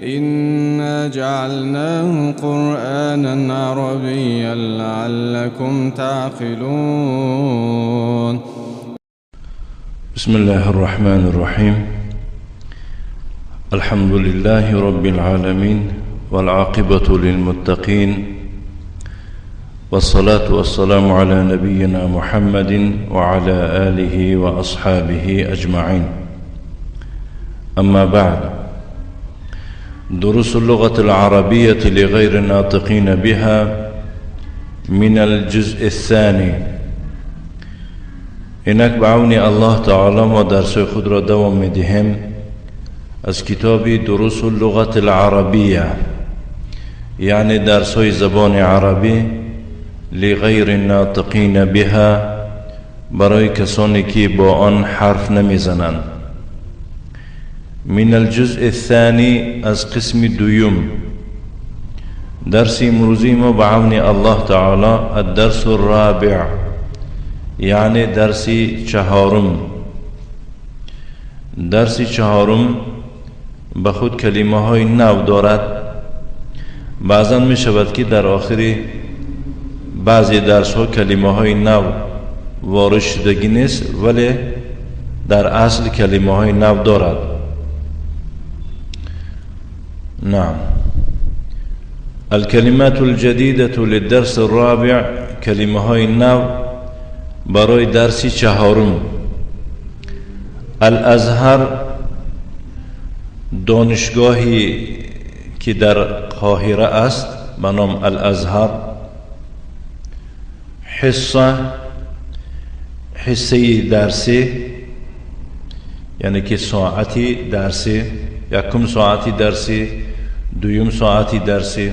إنا جعلناه قرآنا عربيا لعلكم تعقلون. بسم الله الرحمن الرحيم. الحمد لله رب العالمين، والعاقبة للمتقين، والصلاة والسلام على نبينا محمد وعلى آله وأصحابه أجمعين. أما بعد، دروس اللغة العربية لغير الناطقين بها من الجزء الثاني. اینک به عون الله تعالی ما درس خود را دوام میدهیم از کتاب دروس اللغة العربیه، یعنی درس های زبان عربی لغیر الناطقین بها، برای کسانی که با آن حرف نمیزنند. من الجزء الثانی، از قسم دویم. درس امروزی ما به عون الله تعالی الدرس الرابع، یعنی درس چهارم. درس چهارم به خود کلمه های نو دارد. بعضا می شود که در آخر بعضی درس ها کلمه های نو وارد شدگی نیست، ولی در اصل کلمه های نو دارد. نعم. الكلمات الجديدة للدرس الرابع، کلمه های نو برای درس چهارم. الازهر، دانشگاهی که در قاهره است به نام الازهر. حصه، حصه درسی، یعنی که ساعتی درسی، یکم ساعتی درسی، دویم ساعتی درسی.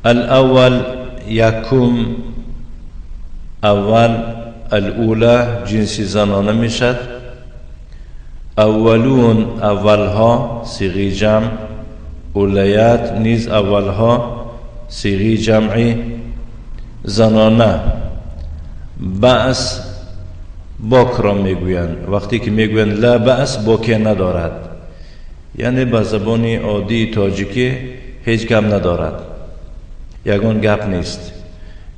الاول، یکم، اول، الاولى جنسی زنانه میشد. اولون، اولها، صیغه جمع. اولیات نیز اولها، صیغه جمعی زنانه. بأس، باک را میگویند. وقتی که میگویند لا بأس، باکی ندارد، یعنی به زبان عادی تاجیکی هیچ گپ ندارد، یگان گپ نیست،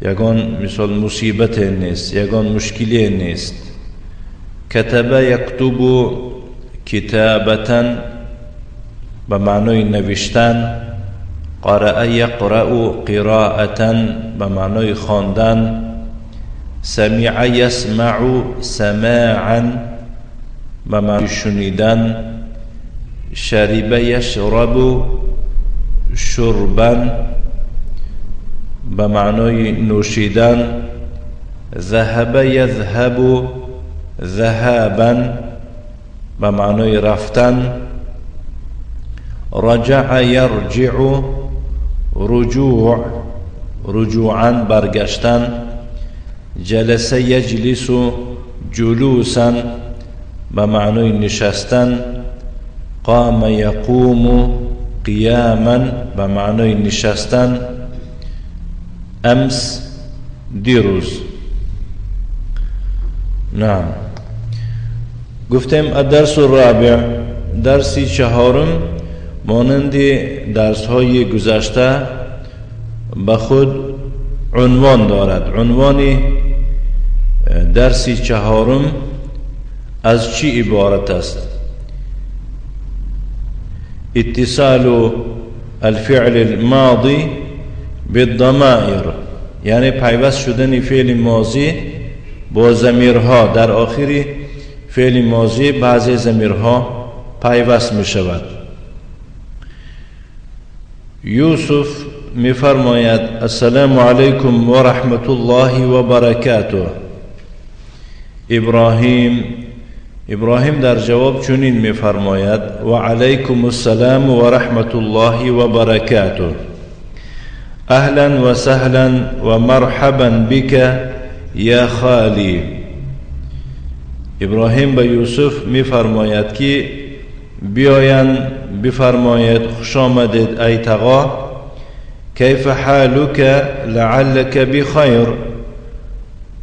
یگان مثال مصیبت نیست، یگان مشکلی نیست. کتب یکتب کتابتا به معنای نوشتن. قرأ یقرأ قراءة به معنای خواندن. سمع یسمع سماعا به معنای شنیدن. شرب یشرب شربا به معنای نوشیدن. ذهب یذهب ذهابا به معنای رفتن. رجع یرجع رجوع، رجوعا برگشتن. جلس یجلس جلوسا به معنای نشستن. قام یقوم قیاما به معنای نشستن. امس، دیروز. نعم. گفتیم الدرس الرابع، درسی چهارم مانند درس های گذشته به خود عنوان دارد. عنوان درسی چهارم از چی عبارت است؟ اتصال الفعل الماضی بالضمائر، یعنی پیوست شدن فعل ماضی با ضمیرها. در آخر فعل ماضی بعضی ضمیرها پیوست می شود. یوسف می فرماید السلام علیکم و رحمت الله و برکاته. ابراهیم در جواب چنین می فرماید و علیکم السلام و رحمت الله و برکاته. اهلا و سهلا و مرحبا بك یا خالی. ابراهیم به یوسف می فرماید که بیاین، بفرماید خوش آمدید ای تقا. کیف حالک لعلک بخیر.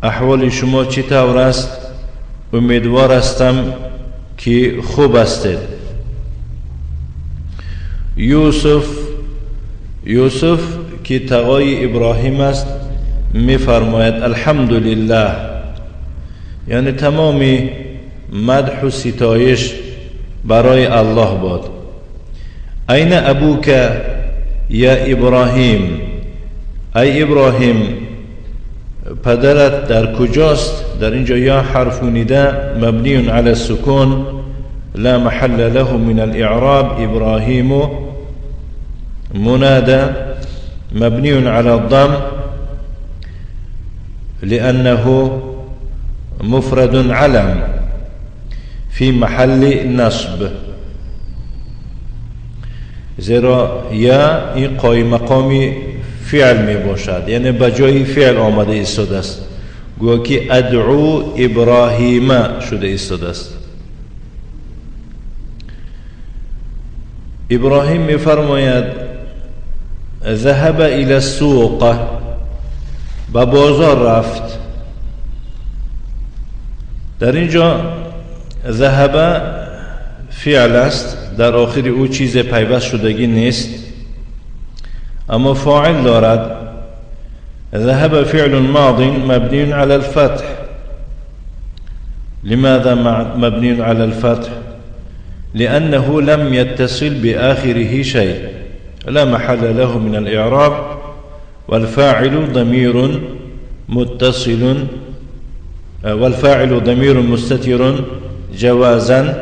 احوال شما چطور است؟ امیدوار هستم که خوب هستید. یوسف، یوسف که تقای ابراهیم است میفرماید الحمدلله، یعنی تمام مدح و ستایش برای الله باد. این ابوک یا ابراهیم، ای ابراهیم پدرت در کجاست؟ در اینجا یا حرف نداء مبنی علی السکون لا محل له من الاعراب. ابراهیم منادى مبني على الضم لأنه مفرد علم في محل نصب، زیرا یا این قایم مقامی فعل می باشد، یعنی به جای فعل آمده ایستاده است، گویا که ادعو ابراهیم شده ایستاده است. ابراهیم می فرماید ذهب الى السوق، به بازار رفت. در اینجا ذهب فعل است، در آخر او چیز پیوست شدگی نیست، اما فاعل دارد. ذهب فعل ماض مبني على الفتح. لماذا مبني على الفتح؟ لأنه لم يتصل بآخره شيء، لا محل له من الإعراب، والفاعل ضمير متصل، والفاعل ضمير مستتر جوازا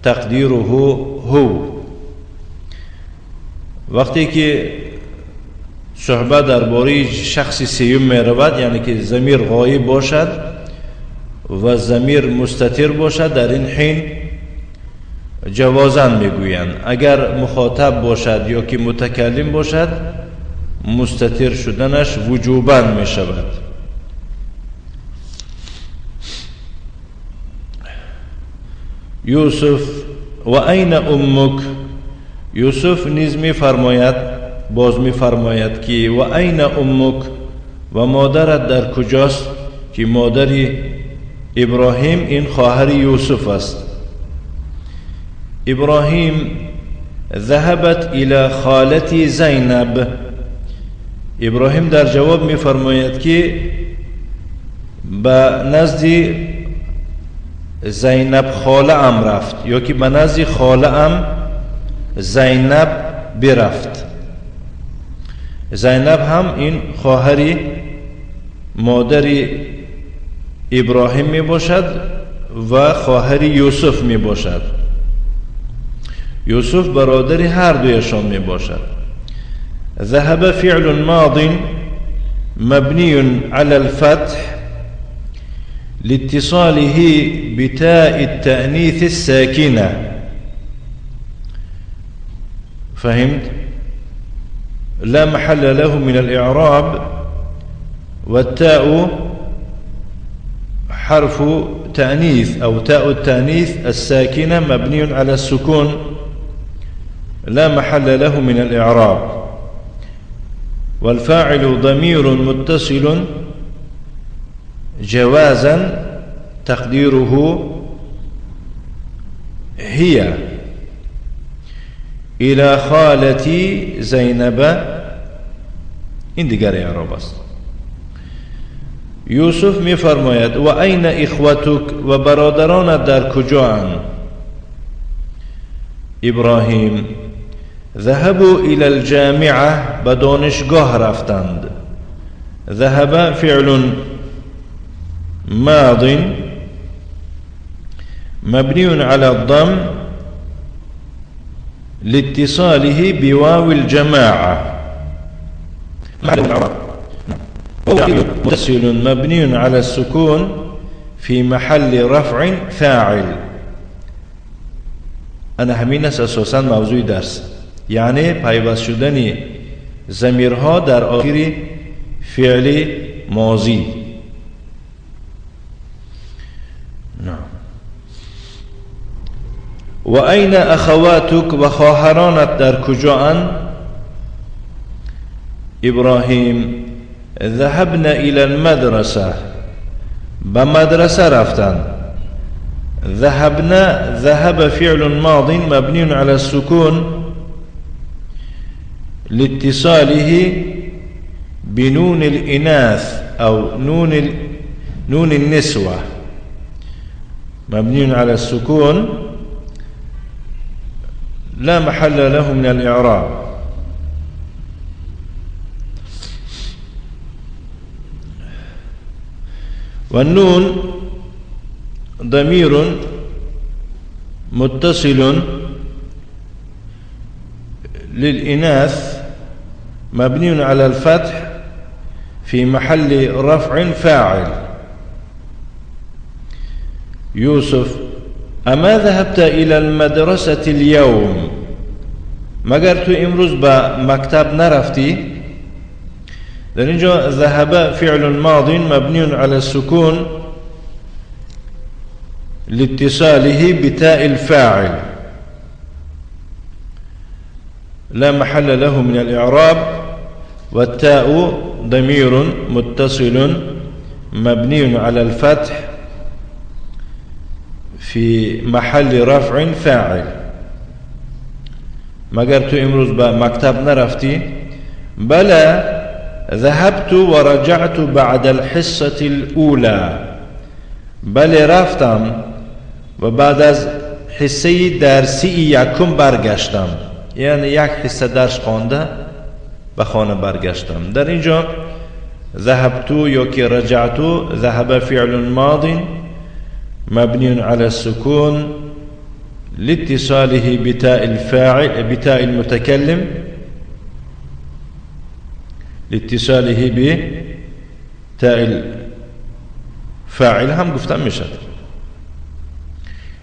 تقدیره هو. وقتی که صحبت درباره شخص سیوم می رود، یعنی که ضمیر غایب باشد و ضمیر مستتر باشد، در این حین جوازا میگویند. اگر مخاطب باشد یا که متکلم باشد، مستتر شدنش وجوبا می شود. یوسف و این امک، یوسف نیز می فرماید، باز می فرماید که و این امک، و مادرت در کجاست؟ که مادر ابراهیم این خواهر یوسف است. ابراهیم ذهبت الى خالتی زینب، ابراهیم در جواب می فرماید که به نزد زینب خاله ام رفت، یا که به نزد خاله ام زینب برفت. زینب هم این خواهر مادر ابراهیم می باشد و خواهر یوسف می باشد. یوسف برادر هر دویشان می باشد. ذهب فعل ماض مبني على الفتح لاتصاله بتاء التأنيث الساكنة. فهمت؟ لا محل له من الإعراب، والتاء حرف تأنيث أو تاء التأنيث الساكنة مبني على السكون لا محل له من الإعراب، والفاعل ضمير متصل جوازا تقديره هي إلى خالتي زینب. این دیگر اعراب است. یوسف می فرماید و این اخوتک، و برادرانت در کجااند؟ ابراهیم ذهبوا الى الجامعه، به دانشگاه رفتند. ذهب فعل ماض مبني على الضم لاتصاله بواو الجماعة، متصل مبني على السكون في محل رفع فاعل. أنا همین است اساسا موضوع درس، یعنی پیوست شدن ضمیرها در آخر فعل ماضی. نعم. و این اخواتک، و خواهرانت در کجااند؟ ابراهیم ذهبن الى المدرسه، به مدرسه رفتند. ذهبنا ذهب فعل ماض مبني على السكون لاتصاله بنون الإناث أو نون النسوة، مبني على السكون لا محل له من الإعراب. والنون ضمير متصل للإناث مبني على الفتح في محل رفع فاعل. يوسف: أما ذهبت إلى المدرسة اليوم؟ مگر تو امروز به مکتب نرفتی؟ در اینجا ذهب فعل ماض مبني على السكون لاتصاله بتاء الفاعل، لا محل له من الإعراب، والتاء ضمير متصل مبني على الفتح في محل رفع فاعل. مگر تو امروز به مکتب نرفتی؟ بلى ذهبت ورجعت بعد الحصة الأولى. بله رفتم و بعد از حصه درسی یکم برگشتم، یعنی یک حصه درس خوانده به خانه برگشتم. در اینجا ذهبت یا که رجعت، ذهب فعل ماض مبني على السكون لاتصاله بتاء الفاعل بتاء المتكلم، لاتصاله بتاء الفاعل هم گفتم میشد،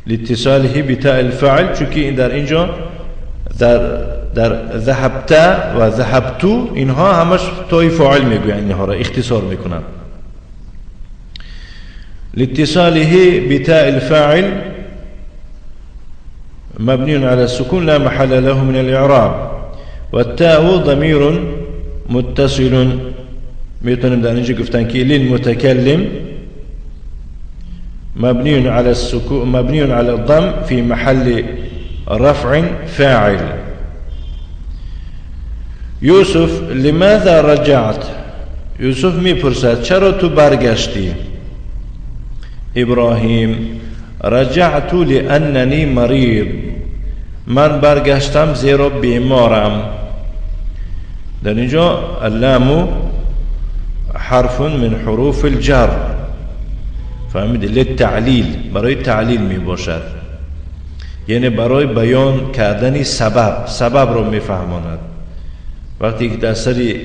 لاتصاله بتاء الفاعل، چون در اینجا در ذهبت و ذهبتو اینها همش تای فاعل میگوین، اینها را اختصار میکنن. لاتصاله بتاء الفاعل مبني على السكون لا محل له من الإعراب، والتاء ضمير متصل. میتونیم در اینجا گفتن که للمتكلم مبني على السكون مبني على الضم في محل رفع فاعل. یوسف: لماذا رجعت؟ یوسف میپرسد چرا تو برگشتی؟ ابراهیم: رجعت لأننی مریض. من برگشتم زیرا بیمارم. در اینجا اللام حرف من حروف الجر، فهمید؟ للتعلیل، برای تعلیل می باشد، یعنی برای بیان کردن سبب، سبب رو میفهماند. وقتی که در سر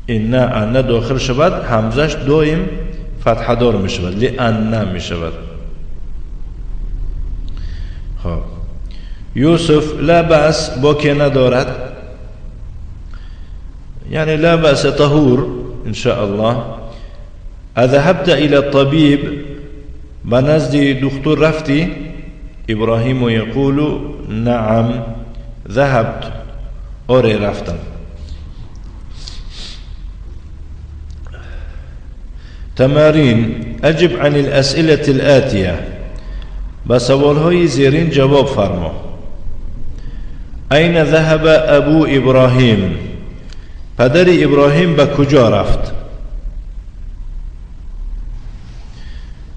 ان ان داخل شود، همزش دائم فتحه دار می شود، لأن می شود. خب یوسف: لا بأس، باکی ندارد، یعنی لا بأس طهور إن شاء الله. أذهبت إلى الطبيب؟ بنزد دكتور رفتی؟ إبراهيم يقول نعم ذهبت، آره رفتم. تمارين: أجب عن الأسئلة الآتية. به سوالهای زیرین جواب فرما. أين ذهب أبو إبراهيم؟ پدر ابراهیم به کجا رفت؟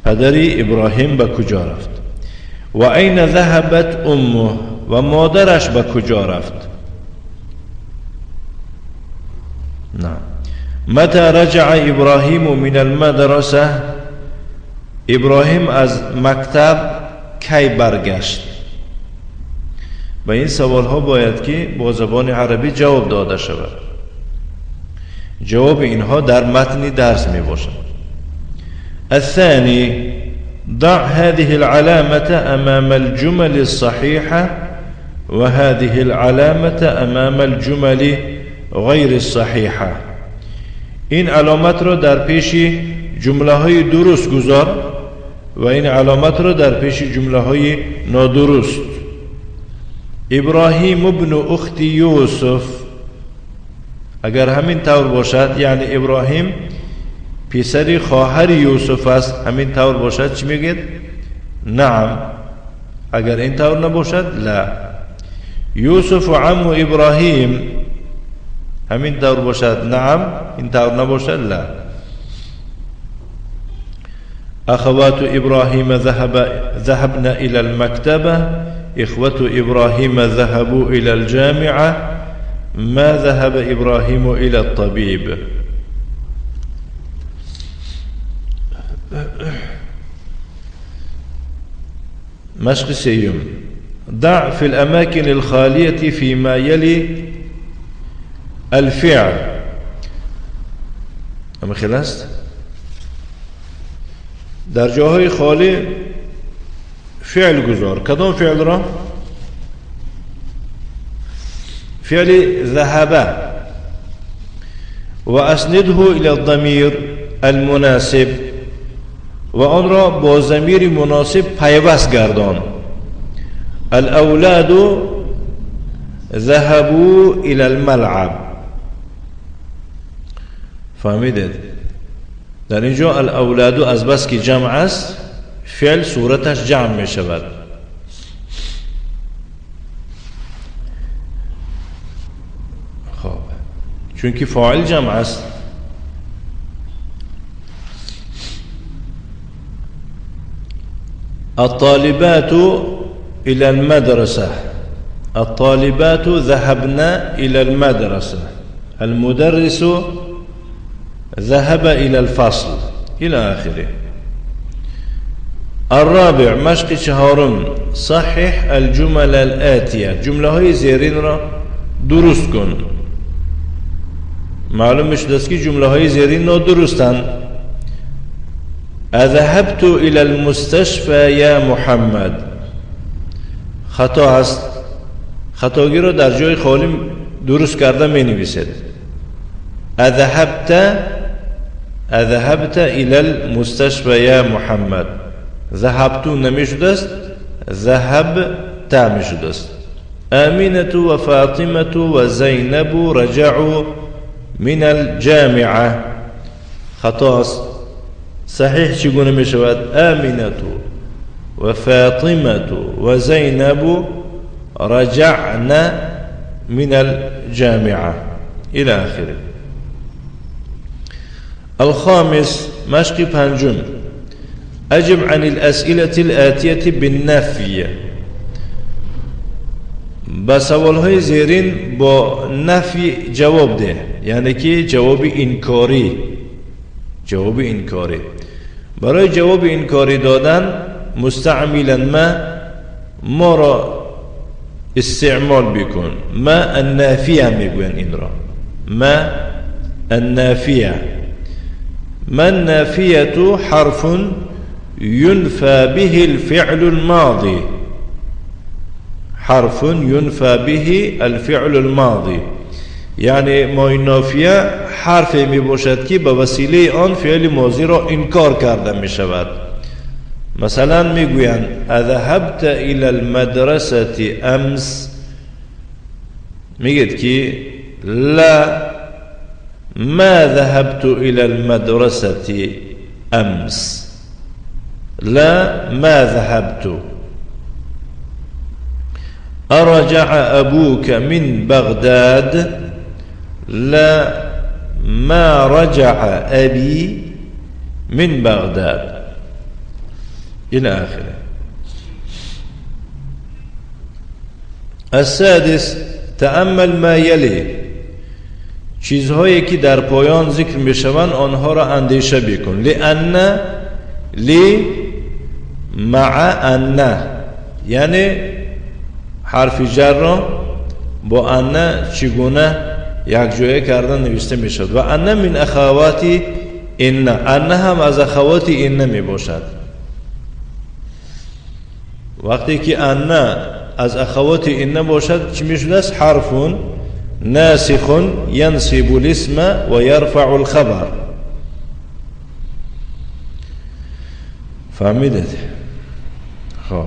پدر ابراهیم به کجا رفت؟ و أين ذهبت أمه؟ و مادرش به کجا رفت؟ نعم. متى رجع ابراهیم من المدرسة؟ ابراهیم از مکتب کی برگشت؟ به این سوال ها باید که با زبان عربی جواب داده شود. جواب اینها در متن درس می باشد. الثاني: ضع هذه العلامة أمام الجمل الصحيحة وهذه العلامة أمام الجمل غير الصحيحة. این علامت را در پیش جمله های درست گذار و این علامت را در پیش جمله های نادرست. ابراهیم ابن اخت یوسف، اگر همین طور باشد، یعنی ابراهیم پسر خواهر یوسف است، همین طور باشد چی میگید؟ نعم. اگر این طور نباشد لا. یوسف عم ابراهیم، همین طور باشد نعم، این طور نباشد لا. اخوات ابراهیم ذهبن الى المكتبة، اخوة ابراهیم ذهبوا الى الجامعة، ما ذهب ابراهیم الى الطبیب. مشق سيوم: ضع في الأماكن الخالية فيما يلي الفعل. اما خلاص در جاهای خالی فعل گذار. کدام فعل را؟ فعل ذهب، و اسنده الى الضمیر المناسب، و آن را با ضمیر مناسب پیوست گردان. الاولاد ذهبوا الى الملعب. فهمیدید؟ در اینجا الاولاد از بس که جمع است فعل صورتش جمع می شود. خب چون که فاعل جمع است. الطالبات إلى المدرسة، الطالبات ذهبن إلى المدرسة، المدرس ذهب إلى الفصل، إلى آخره. الرابع مشق چهارم: صحح الجمل الآتية. جمله های زیرین را درست کن. معلوم شده است که جمله های زیرین نادرستند. اذهبت الى المستشفى یا محمد، خطا است. خطاگی را در جای خالی درست کرده می نویسد. اذهبت الى المستشفى یا محمد، ذهبت نمی شده است، ذهبت می شده است. آمینة و فاطمة و زینب رجعوا من الجامعة، خطا است. صحیح چگونه می شود؟ آمینة و فاطمة و زینب رجعن من الجامعة إلى آخره. الخامس مشق پنجم: أجب عن الأسئلة الآتية بالنفي. با سوالهای زیرین با نفی جواب ده، یعنی که جواب انکاری. جواب انکاری. برای جواب انکاری دادن مستعملا ما را استعمال بکن. ما النافیه میگوین این را، ما النافیه. ما النافیه حرف ينفى به الفعل الماضي، حرف ينفى به الفعل الماضي، یعنی ما نافیه حرف می باشد که به وسیله آن فعل ماضی را انکار کرده می شود. مثلا می گویند اذهبت الى المدرسة امس، میگید که لا ما ذهبت الى المدرسة امس، لا ما ذهبت. أرجع أبوك من بغداد، لا ما رجع أبي من بغداد، إلى آخره. السادس تأمل ما يلي. چیزهایی که در پایان ذکر میشوند آنها را اندیشه بکن. لأن، لی، مع ان، یعنی حرف جر را با ان چگونه یک جایه کردن نوشته می شود. و ان من اخوات ان، ان هم از اخوات ان می باشد. وقتی که ان از اخوات ان باشد چی می شده است؟ حرف ناسخ ينصب الاسم و يرفع الخبر. فهمیدید؟ خب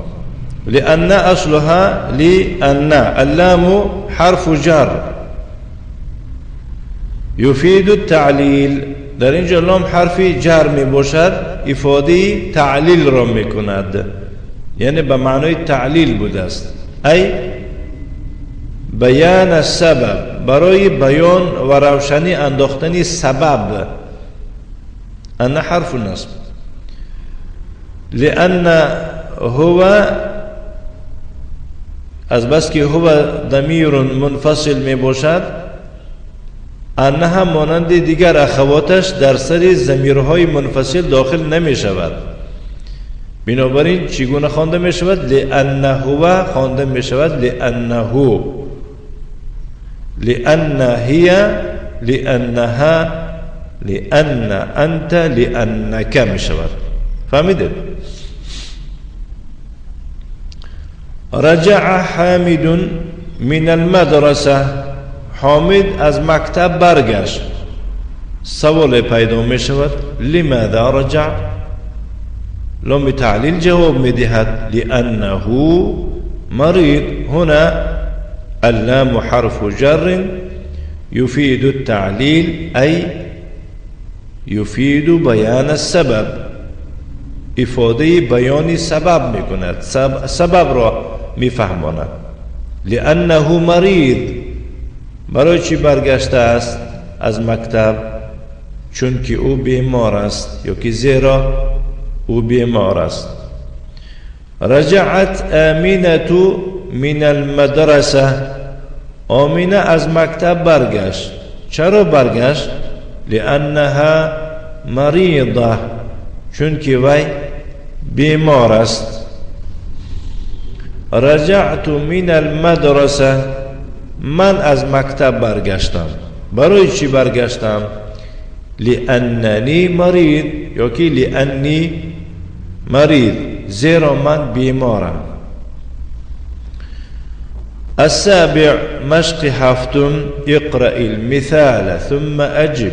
لأن أصلها لأن، اللام حرف جر يفيد التعليل. در اینجا لام حرف جر می باشد، افاده تعلیل را می کند، یعنی به معنای تعلیل بوده است. ای بیان السبب، برای بیان و روشنی انداختن سبب. أن حرف النصب، لأن هو از بس که هو ضمیر منفصل می باشد، أن هم مانند دیگر اخواتش در سر ضمیرهای منفصل داخل نمی شود. بنابراین چگونه خوانده می شود؟ لأن هو خوانده می شود لأنه، لأن هي، لأنها، لأن أنت، لأنك می شود. فهمیدید؟ رجع حامد من المدرسة، حامد از مکتب برگشت. سوال پیدا می شود لماذا رجع؟ لام تعلیل جواب می دهد لأنه مريض. هنا اللام حرف جر يفيد التعليل، أي يفيد بیان السبب، افاده بیان سبب میکند، سبب را میفهماند. لأنه مريض، برای چی برگشته است از مکتب؟ چون که او بیمار است، یا که زیرا او بیمار است. رجعت آمینة من المدرسة، آمینه از مکتب برگشت. چرا برگشت؟ لأنها مریضه، چون که وی بیمار است. رجعت من المدرسة، من از مکتب برگشتم. برای چی برگشتم؟ لأننی مریض، یا که لأنی مریض، زیرا من بیمارم. السابع، مشق هفتم، اقرأ المثال ثم أجب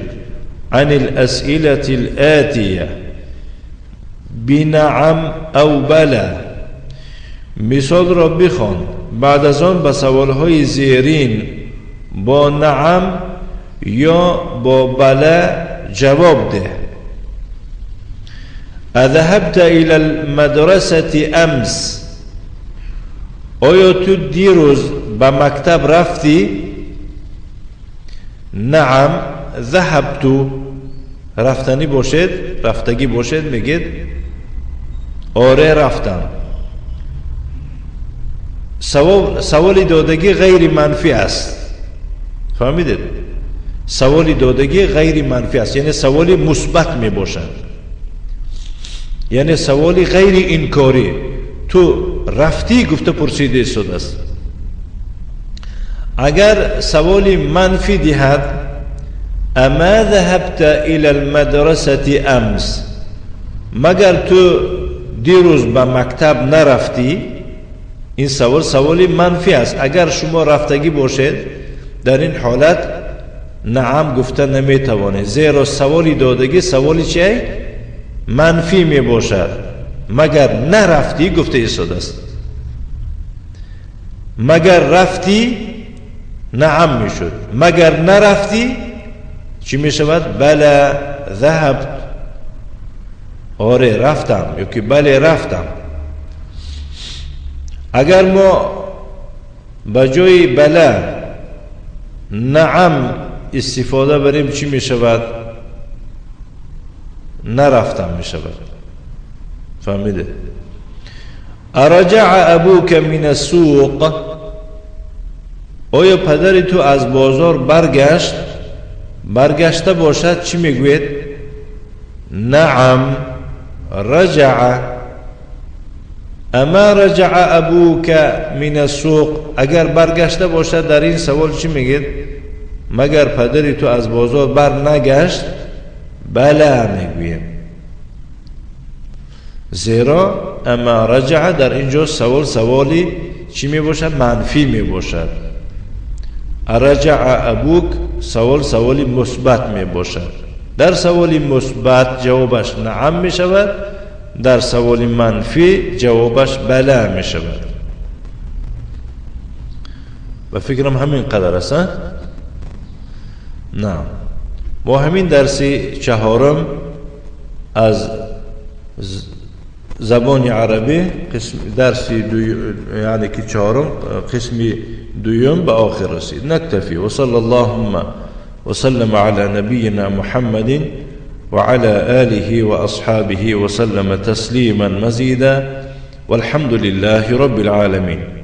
عن الأسئلة الآتية بنعم أو بلى. مثال را بخوان، بعد از آن به سوالهای زیرین با نعم یا با بله جواب ده. اذهبت الى المدرسة امس، آیا تو دیروز به مکتب رفتی؟ نعم ذهبت، رفتنی باشد، رفتگی باشد، میگید آره رفتم. سوال دادگی غیر منفی است. فهمیدید؟ سوال دادگی غیر منفی است، یعنی سوال مثبت می باشد، یعنی سوال غیر انکاری. تو رفتی گفته پرسیده است. اگر سوال منفی دهد، اما ذهبت الى المدرسة امس، مگر تو دیروز به مکتب نرفتی؟ این سوال سوال منفی است. اگر شما رفتگی باشید در این حالت نعم گفته نمیتوانید، زیرا سوالی دادگی سوالی چه؟ منفی می باشد. مگر نرفتی گفته ایستاده است. مگر رفتی نعم میشد، مگر نرفتی چی میشود؟ بله ذهبت، آره رفتم، یا که بله رفتم. اگر ما به جای بله نعم استفاده بریم چی می شود؟ نرفتم می شود. فهمیده؟ ارجع ابوک من السوق، آیا پدر تو از بازار برگشت؟ برگشته باشد چی میگوید؟ نعم رجع. اما رجع ابوک من السوق، اگر برگشته باشد در این سوال چی میگید؟ مگر پدری تو از بازار بر نگشت؟ بله میگویم، زیرا اما رجع در اینجا سوال سوالی چی میباشد؟ منفی میباشد. رجع ابوک سوال سوالی مثبت میباشد. در سوالی مثبت جوابش نعم میشود، در سوال منفی جوابش بله می شود. و فکرم همین قدر است. نه، با همین درسی چهارم از زبان عربی قسم درسی یعنی که چهارم قسم دوم به آخر رسید. نکتفی و صلی اللهم وسلم على نبينا محمد وعلى آله وأصحابه وسلم تسليما مزيدا والحمد لله رب العالمين.